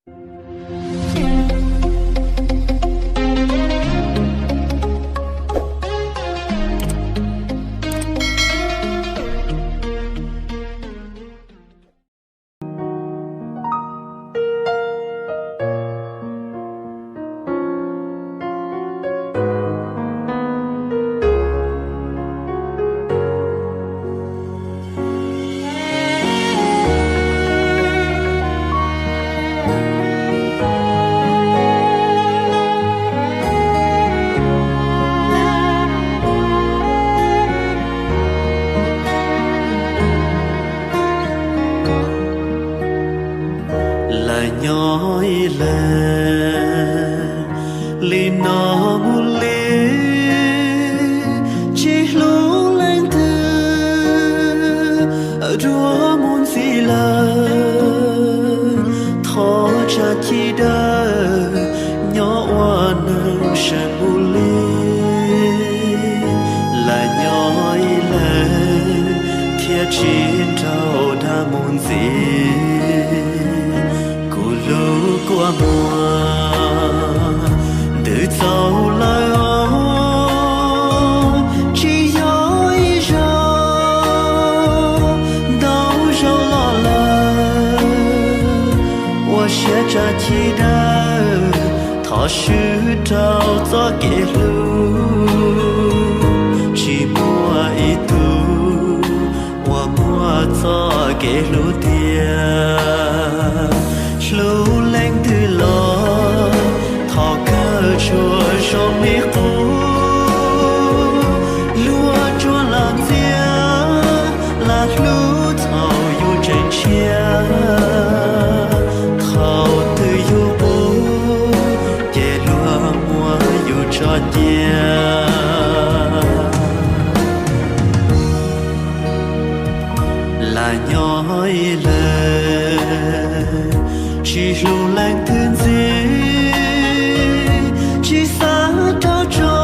Lam nyob ib leeg li no mus li, tsis hlub leej twg dua mus ntxiv lawm. Thov tsa ci dawb nyob ua neeg seem mus li. Lam nyob ib leeg thiaj tsis raug dag mus ntxiv. Kuv lub kua muag ntws txaus lawm os, tsis yog ib zaug, ntau zaus los lawm. Ua siab tsa ci dawb, thov swb rau txoj kev hlub, tsis muaj ib tug uas muaj txoj kev hlub tiag. Hlub leej twg los thov kawg tsuas zoo li qub. Luag tsuas lam ntxias, lam hlub thaum yus tseem tshiab. Thaum twg yus qub, ces luag muab yus tso cia. Lam nyob ib leeg, tsis hlub leej twg ntxiv, tsis xav raug tso,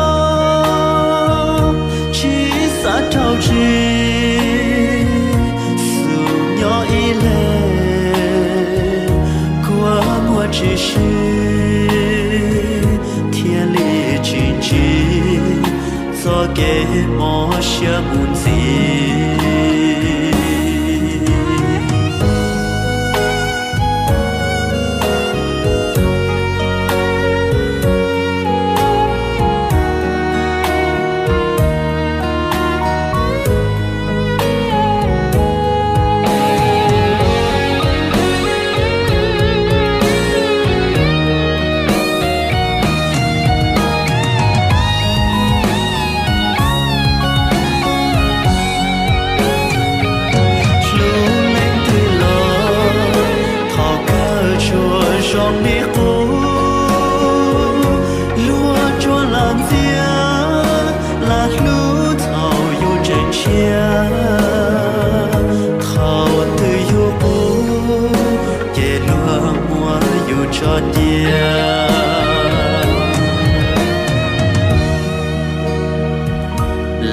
tsis xav raug tsim. Xub nyob ib leeg, kua muag tsis sib, thiaj li tsis ntsib txoj kev mob siab mus ntxiv. Hlub leej twg los thov kawg tsuas zoo li qub. Luag tsuas lam ntxias, lam hlub thaum yus tseem tshiab. Thaum twg yus qub, ces luag muab yus tso cia.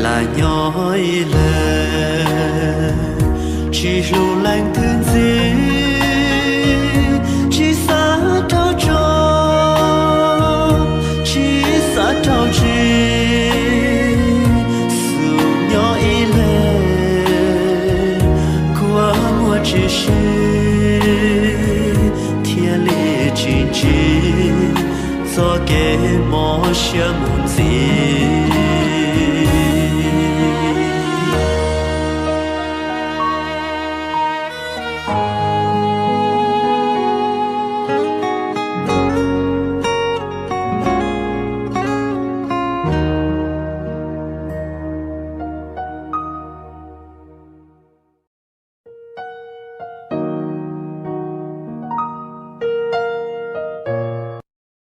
Lam nyob ib leeg, tsis hlub leej twg ntxiv, tsis xav raug tso, tsis xav raug tsim. Xub nyob ib leeg, kua muag tsis sib, thiaj li tsis ntsib txoj kev mob siab mus ntxiv.